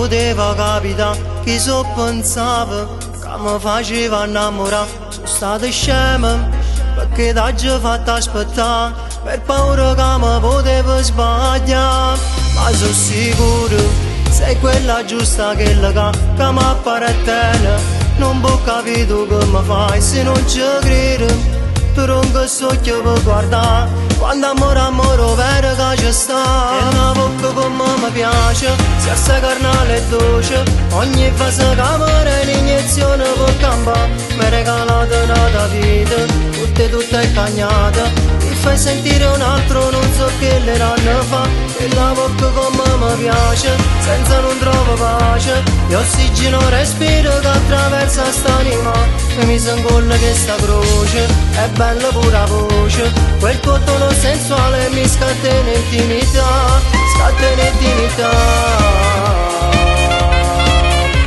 Poteva capità, chi so pensava che mi faceva innamorare. Sono stato scemo perché t'ho fatto aspettare, per paura che mi potevo sbagliare. Ma sono sicuro, sei quella giusta, quella che mi appartiene. Non può capire tu come fai se non ci credi. Tu non che socchio per guardare, quando amore amore vero che ci sta. E una bocca come mi piace, se sta carnale e dolce. Ogni fase che mi dà l'iniezione per campare. Mi regalato una vita, tutta tutta è cagnata. Mi fai sentire un altro, non so che le ranno fa. E la bocca come mi piace, senza non trovo pace. E ossigeno respiro che attraversa st'anima. E mi son che sta croce, è bella pure la voce. Quel tuo tono sensuale mi scatena intimità, scatena intimità.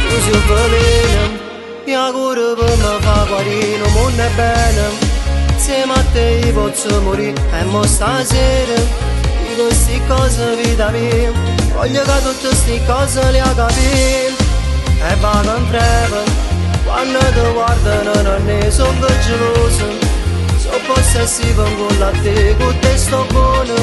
Tu sei un veleno, e cura per me fa guarire, non è bene. Insieme a te io posso morire, e mo stasera dico queste cose vita mia. Voglio che tutte queste cose le capire. E vado in freva, quando ti guardano non ne sono geloso. Sono possessivo con la te, con te sto buono.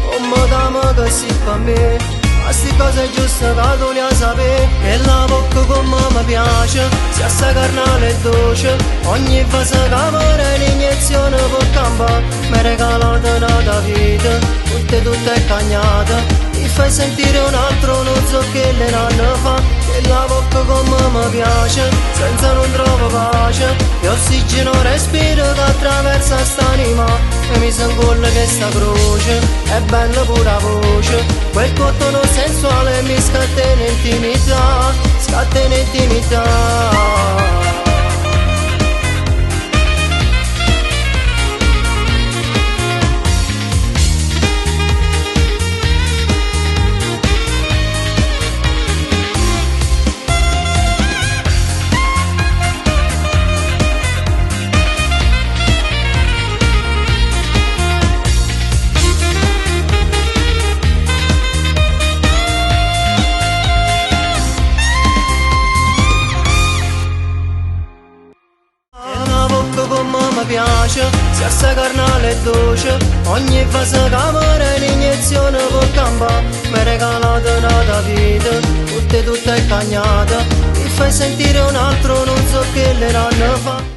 Come dama che si fa me. Ma sti cose è giusto che tu le sapere. E la bocca come mi piace, se sta carnale e dolce. Ogni fase che mi dà l'iniezione per campare. Mi regalato una vita, tutta tutta è cagnata. Mi fai sentire un altro, non so che le ranno fa. E la bocca come mi piace, senza non trovo pace. E ossigeno respiro che attraversa st'anima. E mi son che sta croce, è bella pure la voce. Quel tuo tono sensuale mi scatena intimità, scatena intimità. Piace, se sta carnale e dolce. Ogni fase che mi dà l'iniezione per campare. Mi regalato una vita, tutta tutta è cagnata. Mi fai sentire un altro, non so che le ranno fa.